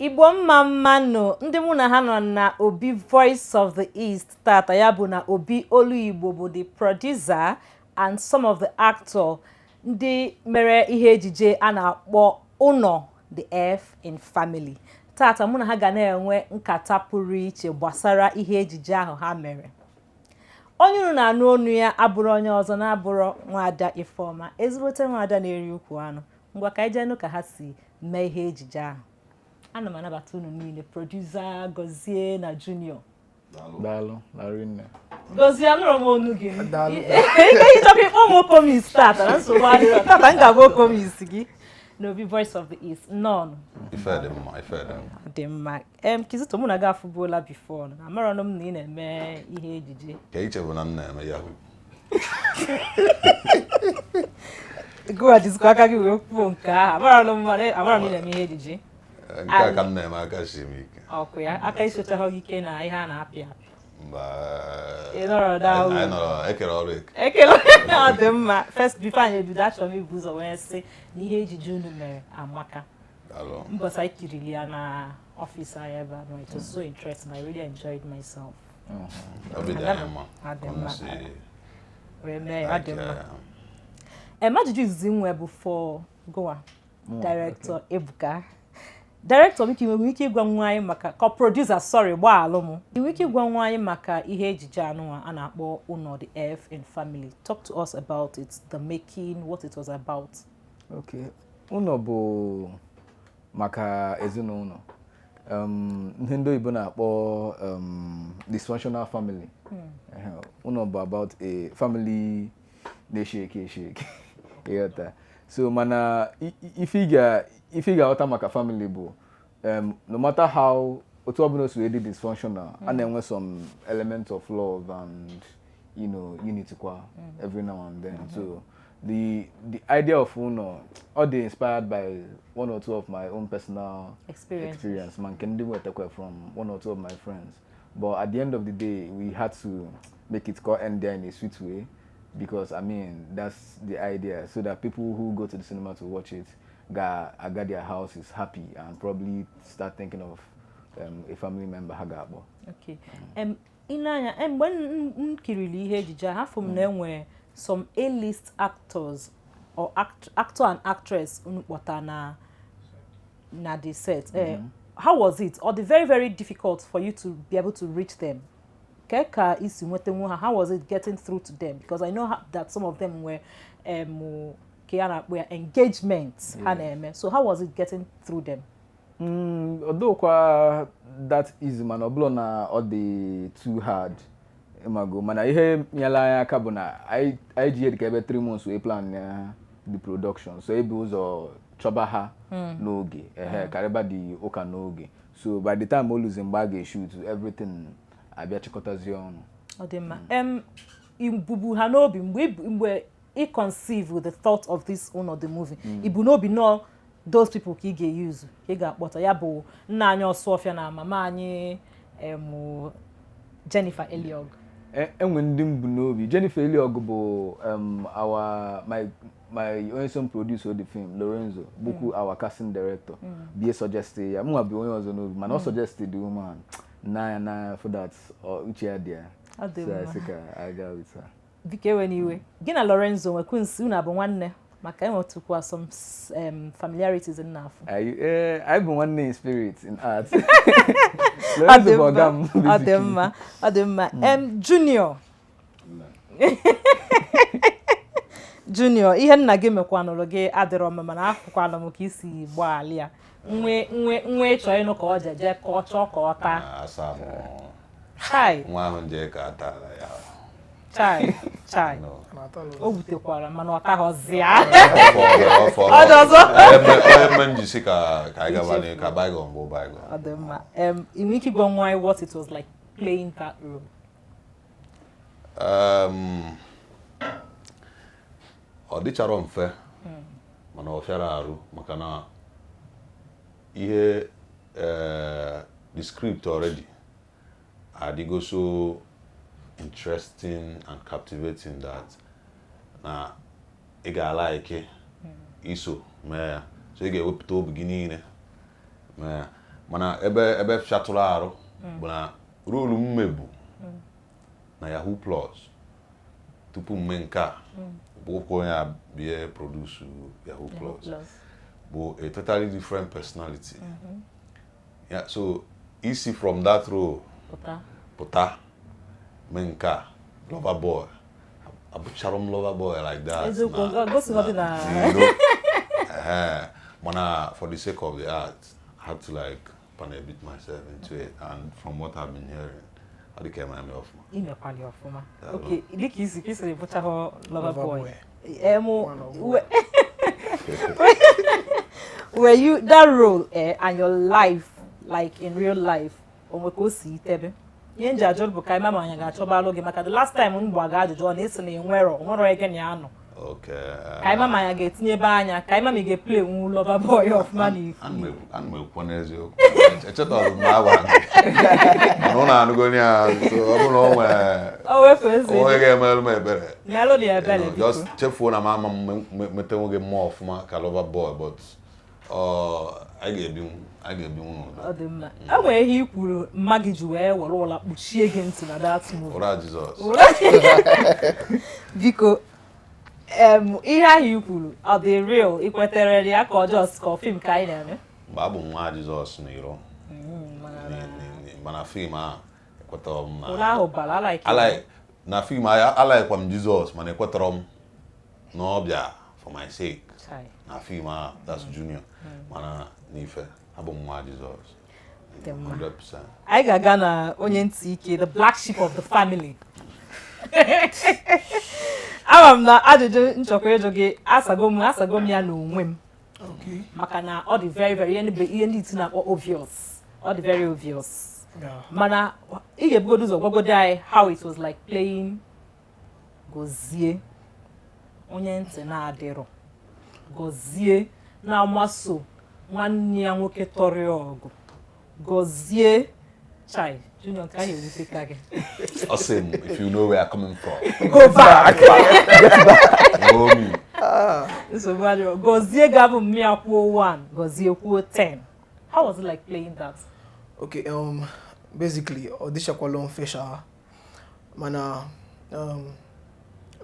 Igbo, mma mma nụ. Ndị mụ na ha nọ na Obi Voice of the East tata, ya bụ na Obi Olu Igbo, bụ the producer and some of the actor ndị mere ihe ejije a na-akpọ Ụnọ the F in Family. Tata mụ na ha ga na-enwe nkata pụrụ iche gbasara ihe ejije ahụ ha mere. Onye unu na-anụ onu ya abụrụ onye ọzọ na-abụrụ Nwaada Ifeọma, ezigbote nwaada na-eri ukwu anụ. Ngwa, ka anyị jee nụ ka ha si mee ihe ejije ahụ. Ana m anabata unu niile, producer Gozie na Junior. Daalụ, rinne. Gozie, anụrụ m onu gị. Daalụ. Ike ịchọkwa ịkpọ m okomis tata na nsogbu adịrọ. Tata m ga-abụ okomis gị n'Obi Voice of the East. Nnọọ. Ife dị mma, ife dị mma. Dị mma. Kizito, mụ na gị afụbuola before na amarọnụ m na ị na-eme ihe ejije. Ka iche bụ na m na-eme yahoo. Gụwa jizikwa aka gị wee kwuo nke ahụ. Amarọnụ m, mana amarọ m ị na-eme ihe ejije. Nke a ka m na-eme, aka si m ike. Ọkụ ya aka isochaghị gị ike na ihe a na-apị apị. Mba. Ị nọrọ daa. Anyị nọrọ ekere ọrụ eke. Ekele, ọ dị mma. First, before anyị ebido, achọrọ m ibu ụzọ wee sị na ihe ejije unu mere amaka. Daalụ. Mbọsị anyị kirili ya na ọfịs anyị ebe a nọ, it was so interesting. I really enjoyed myself. Obi dị anyị mma. Ọ dị Ka mma. unu si Wee mee ya, ọ dị like, mma. Ajụjụ izizi m nwee bụ for Goa director Ebuka. Director, biko, ị nwere ike ịgwa nwa anyị maka ka producer, sorry, gbaalụ m, ị nwere ike ịgwa nwa anyị maka ihe ejije anụnwa a na-akpọ Ụnọ the F in Family? Talk to us about it, the making, what it was about. Okay. Ụnọ bụ maka ezinụlọ. Ihe ndị oyibo na-akpọ dysfunctional family. Ehe, Ụnọ bụ about a family na-eshake eshake. Ịghọta? So mana ife ị ga-aghọta maka family bụ no matter how otu ọbụla o si wee dị dysfunctional, a na-enwe some element of love and unity kwa every now and then. So the idea of Ụnọ, ọ dị inspired by one or two of my own personal experience. Experience ma nke ndị nwetakwa from one or two of my friends, but at the end of the day we had to make it go end there in a sweet way, because I mean, that's the idea, so that people who go to the cinema to watch it ga aga their houses happy and probably start thinking of a family member ha ga-akpọ. Okay. Ị na-anya, mgbe m kiriri ihe ejije ahụ, afọ m na enwe some A-list actors or actor and actress unu kpọta na the set. How was it? Or the very very difficult for you to be able to reach them? Ke ka isi nwetanwu ha? How was it getting through to them? Because I know that some of them were ka ya na-akpọ ya engagement ha na-eme. So how was it getting through them? Ọ dịghịkwa that easy, mana ọ bụrụ na ọ dị too hard, ịmago, mana ihe nyere anyị aka bụ na anyị ji ihe dịka ebe 3 months wee plan ya the production, so ebu ụzọ chọba ha n'oge, ehe, karịba dị ụka n'oge. So by the time o luzi mgbe a ga-eshoot, everything abịa chịkọtazie ọnụ. Ọ dị mma. Ibubu ha n'obi mgbe ị conceive the thought of this Ụnọ the movie, ibu n'obi nọ those people ka ị ga-use, ka ị ga-akpọta, ya bụ nna anyị Ọsụọfịa na mama anyị Jennifer Eliog? Enwe ndị m bụ n'obi. Jennifer Eliog bụ our my onye so producer the film, Lorenzo bụkwu our casting director, bie suggest ya. Mụnwa bụ onye ọzọ n'obi, mana ọ suggest the woman n'anya n'anya for that uche ya dị ya. Ọ dị So I mma. sị ka I go with her. Biko, ewe n'iwe, gị na Lorenzo nwekwu unu abụ nwanne, maka enwetukwa some familiarities m na-afụ. Anyị bụ nwanne in spirit, in art. Ọ Lorenzo dị bụ ọga m mma, ọ dị basically. mma, ọ dị mma. Junior, Junior, ihe nna gị mekwanụrụ gị adịrọ mma, mana afụkwanụ m ka isi gbaalị ya nwe nwe nwe ịchọ ịnụ ka ọ jeje ka ọ chọọ ka ọ taa. Asa m. Chai! Nwa ahụ nje ka a tara ya. Chai chai! No. O wutekwara, mana ọ taghọzi ya. Ọ fọrọ. Ọ dị ọzọ. Onye mme njisi ka anyị gaba n'ihu, ka bygone bụ bygone. Ọ dị mma. Ị nwere ike ịgwa nwa anyị what it was like playing that role? Ọ dịcharọ mfe, mana ọ fịara arụ, maka na ihe the script already adịgo so interesting and captivating that na ị ga-alike iso mee ya, so ị ga-ewepụta obi gị niile mee ya. Mana ebe fịatụrụ arụ bụ na role m mebu na Yahoo Plus tupu m mee nke a, bụkwa onye a bie produce Yahoo Plus, bụ a totally different personality. Yeah, so isi from that role pụta pụta mee nke a, lover boy, abụchara m lover boy like that. Eziokwu, gosighị dị na- n'iro. Ehe. Mana for the sake of the art, I had to like panel beat myself into it, and from what I've been hearing, ọ dị ka eme eme ọfụma. Imekwali ọfụma. Daalụ. Okay, dịka isi ka isiri bụchahụ lover Lover boy. boy. Emu One of one. Were you that role, eh, and your life, like in real life, onwe ka o si itebe ihe nji ajụ bụ ka ịma ma anyị ga-achọbalụ gị, maka the last time m gbaga ajụjụ ọ na-esi na enwero onwero ege na ya nọ. Ka ịma ma anyị ga-etinyebe anya, ka ịma ma ị ga-eplay nwu lover boy ọfụma na ifu. Ana m ekwukwa n'eziokwu, echetara m na agwa m gị, mana ụnụ anụgo ya, so ọ bụrụ na o nwee O wefu eze. Onye ga-emerụ m ebere. Melụ na ebele. You know, biko. Just chefuo na m ama m metenwu gị mmụọ ọfụma ka lover boy, but ọ anyị ga-ebinwu n'udo. Ọ dị mma. E nwere ihe i kwuru mma gị ji wee were ụla kpuchie gị ntị na that movie. Ụra Jizọs. Biko, ihe ahụ i kwuru, ọ dị real? Ị kwetere ya ka ọ just ka ọ film ka anyị na-eme? Mgbe abụ m nwa Jizọs n'iro. Mana film ahụ, ekwetara m na Ụra ahụ bara I like. Alike na film ahụ, alaikwa m Jizọs, mana ekwetara m na ọ bịa for my sake. Chai. Na film ahụ, that's Junior, mana n'ife abụ m nwa Jizọs. Dị mma. 100%. Anyị ga-aga na onye ntị ike, the black sheep of the family. Ama m na ajụjụ nchọkwa ịjụ gị, asago m ya n'onwe m. Maka na ọ dị very very ihe ndị iti na-akpọ obvious, ọ dị very obvious. Mana ị ga-ebugodo ụzọ gwagodo anyị how it was like playing Gozie, onye ntị na-adịrọ, Gozie na-amaso nwanne ya nwoke tọrọ ya ọgụ, Gozie. Chai, Junior, nke ahụ ewuteka gị. Ọ sị m, "If you know where I'm coming from, Go back." Know me. Nsogbu adịrọ. Gozie ga-abụ mmịa kwuo 1, Gozie kwuo 10. How was it like playing that? Okay, basically, ọ dịchakwala mfe sha, mana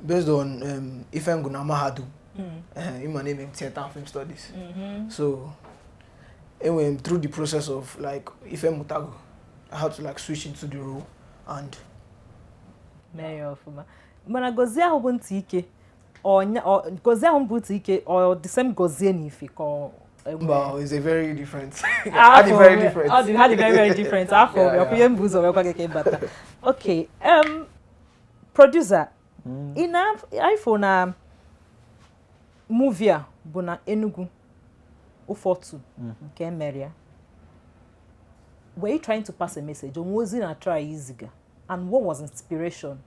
based on ife ngụ na mahadum, ịma na-eme m theatre and film studies, so enwere m through the process of like ife mmụtago, I had to like switch into the role and Mee ya ọfụma. Mana Gozie ahụ bụ ntị ike, Gozie ahụ bụ ntị ike, ọ the same Gozie na ife ka ọ Mba, it's a very different. Afọ Ha dị very different. Ọ dị, ha dị very very different. Afọ ọkwa ihe mbụ ụzọ wekwa gị ka ịbata. Okay, producer, ị na ifo na movie a bụ na Enugu ụfọtụ nke emere ya. Were you trying to pass a message, onwe ozi na try iziga, and what was inspiration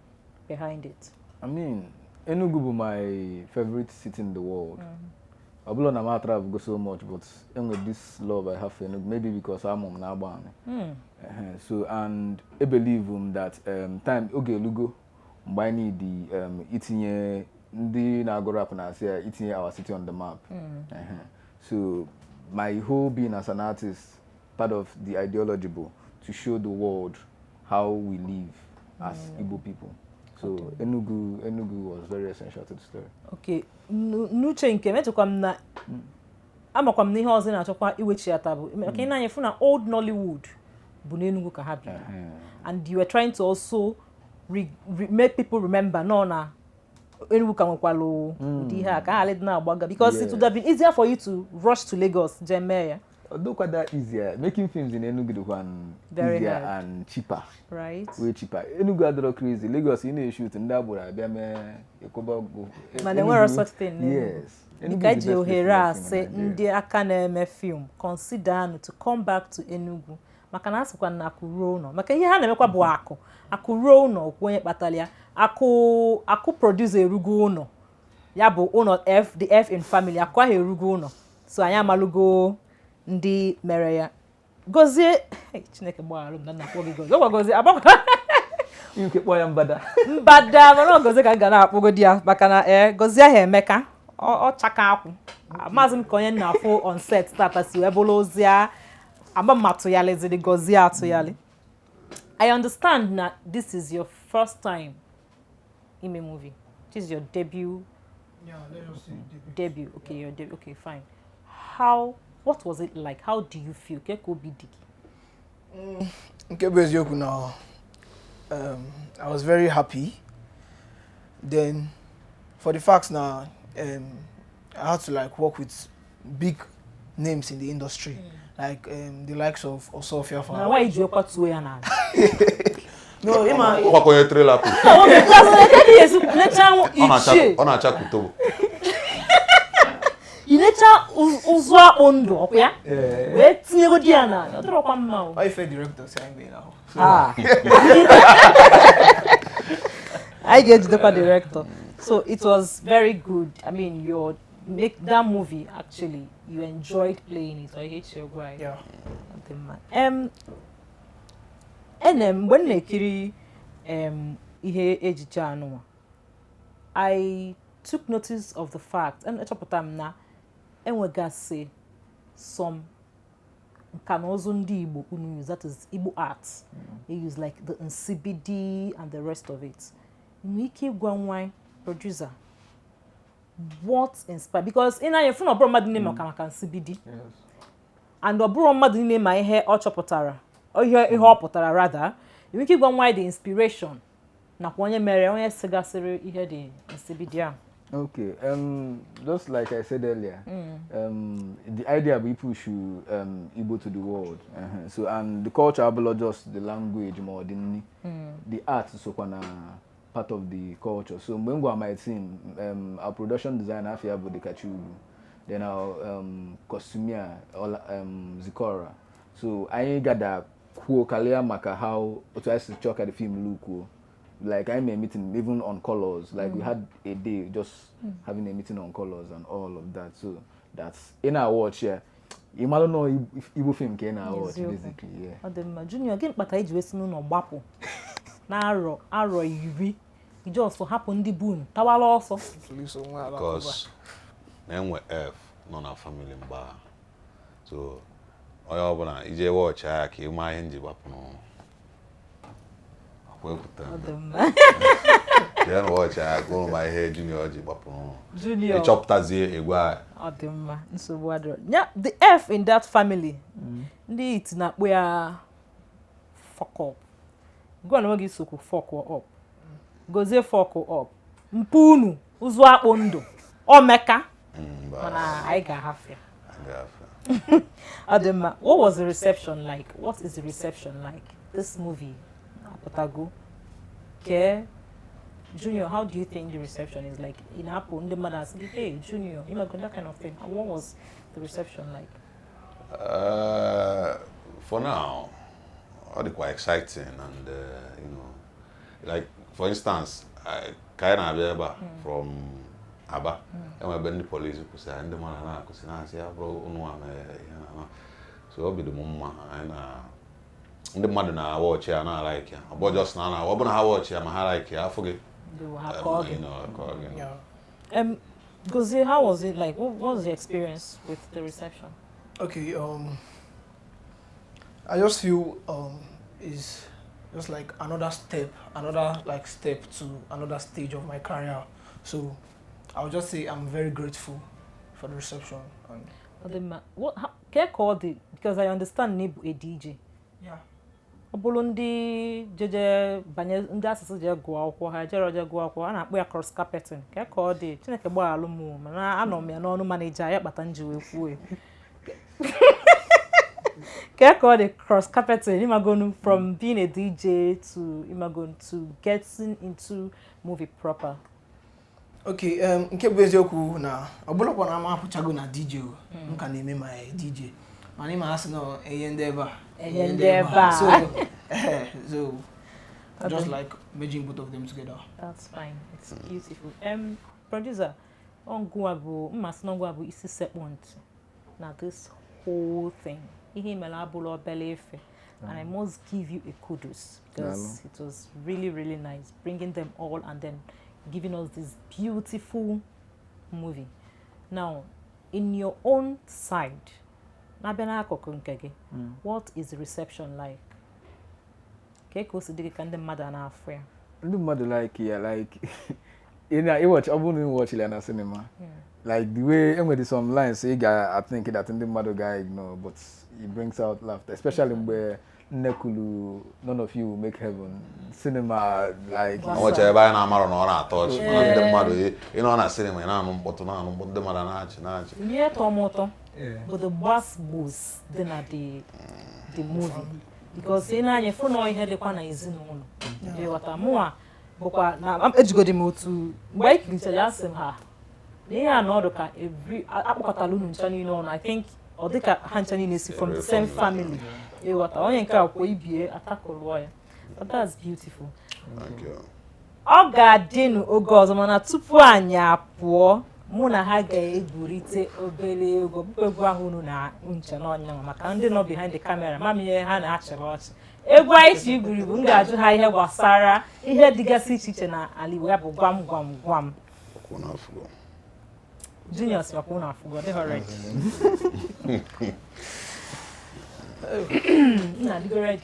behind it? I mean, Enugu bụ my favorite city in the world. Ọ bụrụ na m travel go so much, but enwe this love I have for Enugu, maybe because amụ m na-agba anyị. Ehe, so and I believe that time oge elugo mgbe anyị need itinye ndị na-agụ rap na-asị ya itinye our city on the map. Ehe. So my whole being as an artist, part of the ideology bụ to show the world how we live as Igbo people. So Enugu was very essential to the story. Okay, n'uche nke m, echekwa m na amakwa m na ihe ọzọ ị na-achọkwa iwechiata bụ maka ị na-anya fụ na old Nollywood bụ n'Enugu ka ha bido, and you were trying to also re, re, make people remember nọ na Enugu ka nwekwara ụdị ihe a ka ha ghara ịdị na-agbaga, because it would have been easier for you to rush to Lagos jee mee ya. Although quite that easier, making films in Enugu dịkwa Very easier hard. And cheaper. Right. Way cheaper. Enugu adịrọ crazy. Lagos, ị na-eshoot, ndị agboro abịa mee ịkwụba ọgwụ. Mana enwero such thing n'Enugu. Yes. Enugu Dịka is the eji best place ohere to a make film sị in Nigeria. ndị aka na-eme film, consider nụ to come back to Enugu, maka na a sịkwa na akụ ruo ụlọ, maka ihe ha na-emekwa bụ akụ akụ ruo ụlọ, okwu onye kpatara ya, akụ akụ producer erugo ụlọ, ya bụ ụlọ F, the F in family, akụ ahụ erugo ụlọ. So anyị amalụgo ndị mere ya. Gozie. Hey, Chineke gbaghara m na nna akpọ gị Gozie. Ọkwa Gozie agbakwa. Ike kpọọ ya mbada. Mbada, mana ọ Gozie ka m ga na-akpọgodi ya, maka na ee, Gozie ahụ emeka ọ chaka akwụ. Maazị m ka onye na-afụ on set tata si wee bụrụ ozi a Ama m atụghalịziri Gozie atụghalị. I understand na this is your first time ime movie. This is your debut. Yeah, let's just say debut. Debut. Okay, your debut. Okay, fine. How, what was it like? How do you feel? Ke ka obi dị gị? Nke bụ eziokwu na I was very happy. Then for the fact na I had to like work with big names in the industry, like the likes of Osofia. Na why ji kwatuo ya n'ala? No, ịma Ọkwakọ onye trailer push. Necha Ọ na-acha ichie ọ na-acha kutobo. Inecha ụzụ akpụ ndụ ọkwa ya wee tinyegodi ya n'ala, ọ dịrọkwa mma o. Ọ ife director si anyị mee now. So, Ah. I ga-ejidekwa director. So it was very good. I mean, your make that movie, actually, you enjoyed playing it. Ọ ihe echi egwu anyị. Yeah. Ọ dị mma. Ene mgbe m na-ekiri ihe ejije anụnwa, I took notice of the fact and echọpụtara m na enwegasị some nka na ụzụ ndị Igbo unu use, that is Igbo art. They use like the nsibidi and the rest of it. Nwere ike ịgwa nwa producer what inspired, because ị na-anya fụ na ọ bụrụ mmadụ niile maka nsibidi and ọ bụrụ mmadụ niile ma ihe ọ chọpụtara, ihe ọ pụtara rather. Nwere ike ịgwa nwa the inspiration nakwa onye mere, onye sigasịrị ihe dị nsibidi ahụ? Okay, just like I said earlier, the idea we push Igbo to the world. So, and the culture abụla just the language more than the art, sokwa na part of the culture. So mgbe m gwa my team, our production designer afia bụ Dikachi Ugwu, then our costumier Ola, Zikora. So anyị gada kwuo kalịa maka how otu anyị si chọọ ka the film look o. Like I made a meeting even on colors. Like we had a day just having a meeting on colors and all of that. So that's in our watch, yeah. You might not know if Igbo film can our watch Eziokwu. Basically, yeah. Ọ dị mma. Junior, gịnị kpatara iji wee si n'ụlọ gbapụ na-arọ arọ 10, iji ọsọ hapụ ndị bunu tawala ọsọ? Police onwe ala. Because na-enwe F nọ na family mgbe ahụ. So onye ọbụla ije wọchị ya ka ị maa ihe nji gbapụ n'ụlọ. Ọkwa ekwutere Ọ m. dị mma. Jee na wọchị ya ka ụnụ ma ihe Junior ji gbapụ n'ụlọ. Junior. Ịchọpụtazie egwu a. Ọ dị mma, nsogbu adịrọ ya. The F in that family, ndị iti na-akpọ ya fuck up. Gụọ na onwe gị sokwu fuck up. Gozie fuck up mpụ unu ụzụ akpụ ndụ omeka. Mba. Mana anyị ga-ahafụ ya. Anyị ga-afụ. Ọ dị mma. What was the reception like? What is the reception like? This movie apụtago kee. Junior, how do you think the reception is like? Ị na-apụ, ndị mmadụ asị gị, "Hey Junior," you know, that kind of thing. And what was the reception like? For now, ọ dị quite exciting and like for instance, ka anyị na-abịa ebe a from Aba, enwe ebe ndị polisi kwụsị anyị, ndị mmadụ na-akwụsị na-asị ya bụrụ unu a mere ihe na so obi dị m mma. Anyị na ndị mmadụ na-awọchị ya na-alike ya, ọ bụ just na ọ bụ na ha wọchị ya ma ha like ya afọ gị. They will have called you you. Call gị. Yeah. Gozie, how was it like? What was the experience with the reception? Okay, I just feel is just like another step, another like step to another stage of my career. So I would just say I'm very grateful for the reception. And Ọ dị mma. What, how, ka ka ọ dị? Because I understand na ị bụ a DJ. Yeah. Ọ bụrụ ndị jeje banye ndị asụsụ jee gụọ akwụkwọ, ha jere je gụọ akwụkwọ, a na-akpọ ya cross carpeting. Ka ọ dị? Chineke gbaghalụ m o, mana anọ m ya n'ọnụ manager ya kpata nji wee kwuo ya. Ka ọ dị cross carpeting imagonu from being a DJ to imagonu to getting into movie proper? Okay, nke bụ eziokwu na ọ bụrụkwa na m apụchago na DJ o, m ka na-eme my DJ, mana ịma asị na enye ndị ebe a. Enye ndị ebe a. So so just like merging both of them together. That's fine. It's beautiful. Producer, Ongwa bụ mmasị na Ongwa bụ isi sekpụ ntị na this whole thing. Ihe mere abụrụ obele efe. And I must give you a kudos because it was really, really nice bringing them all and then giving us this beautiful movie. Now, in your own side, Na-abịa n'akụkụ nke gị, what is the reception like? Ka o si dị gị ka ndị mmadụ a na-afụ ya? Ndị mmadụ like ya, like ị na ịwatch, ọ bụrụ na ị watch ya na cinema, like the way enwere some lines ị ga think that ndị mmadụ ga ignore, but it brings out laughter, especially mgbe nne kwuru, "None of you will make heaven." Cinema like O nwecha ebe anyị na-amarọ na ọ na-atọ ọchị, mana ndị mmadụ, ị nọ na cinema, ị na-anụ mkpọtụ, na-anụ mkpọtụ, ndị mmadụ na-achị na-achị. Ihe tọọ m ụtọ bụ the gbas dị na the movie, because ị na-anya fụ na ihe dịkwa na ezinụlọ, ịghọta? Mụnwa bụkwa na ejigodi m otu mgbe anyị kirichara ya, sị m ha na ihe a na ọdụ ka every akpọkọtala unu ncha niile ọnụ. I think ọ dịka ha ncha niile si from the same family, ịghọta? Onye nke a kwuo, ibie atakụlụọ ya. But that's beautiful. Thank you. Ọ ga-adịnụ oge ọzọ, mana tupu anyị apụọ, mụ na ha ga-egwurite obere egwu. Ọbụkwa egwu ahụ unu na nche n'ọnya, maka ndị nọ behind the camera, mama ihe ha na-achịrị ọchị. Egwu anyị chi igwuri bụ m ga-ajụ ha ihe gbasara ihe dịgasị iche iche na ala Igbo, ya bụ gwam gwam gwam. Ọkwụ n'afọ. Junior si ọkwa unu afụgo, dịghọ ready? Nna, adịgo ready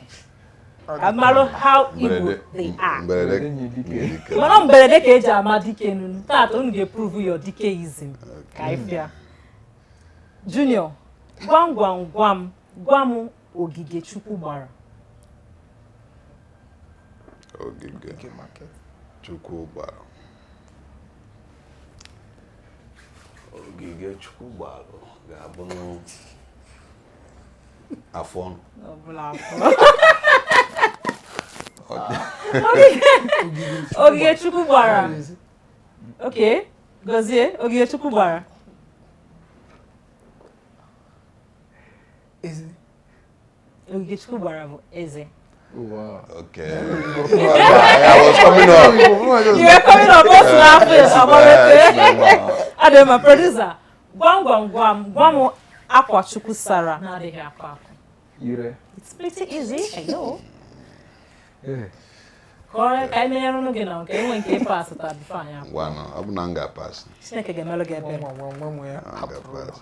ka mmalụ how Igbo they are? Mberede. Enyi dike. Dike. Mana mberede ka eji ama dike nunu. Tata unu ga-eprove your dikeism ka anyị fịa. Junior, gwam gwam gwam, gwa m ogige Chukwu gbara. Ogige Okay, market. Chukwu gbara, ogige Chukwu gbara ga-abụ afọ ọnụ. Ọbụla afọ. Ogige Chukwu gbara. Okay, Gozie, ogige Chukwu gbara. Eze. Ogige Chukwu gbara bụ eze. Wow. Okay. I was coming up. You were coming up otu n'afọ agbamete. Adị mma, producer. Gwam gwam gwam, gwa m akwa Chukwu sara na-adịghị akọ akọ. Ire. It's pretty easy, I know. Eh. Ka ka anyị menyere gị na nke enwe nke ịpa asụta before anyị apụ. Ngwanụ, ọ bụ na m ga-apass. Chineke ga-emelụ gị ebere. Nwa nwa nwa nwa ya M hapụrụ ụlọ. ga-apass.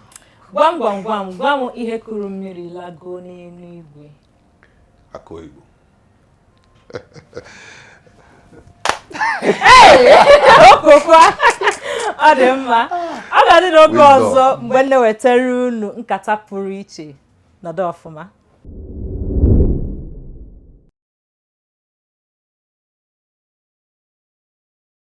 Gwam gwam gwam, gwa m ihe kuru mmiri lago n'elu igwe. Akụ oyibo. Okokwa ọ dị mma. Ọ ga-adị n'oge Wisdom. ọzọ mgbe m na-ewetara unu nkata pụrụ iche. Nọdụ ọfụma.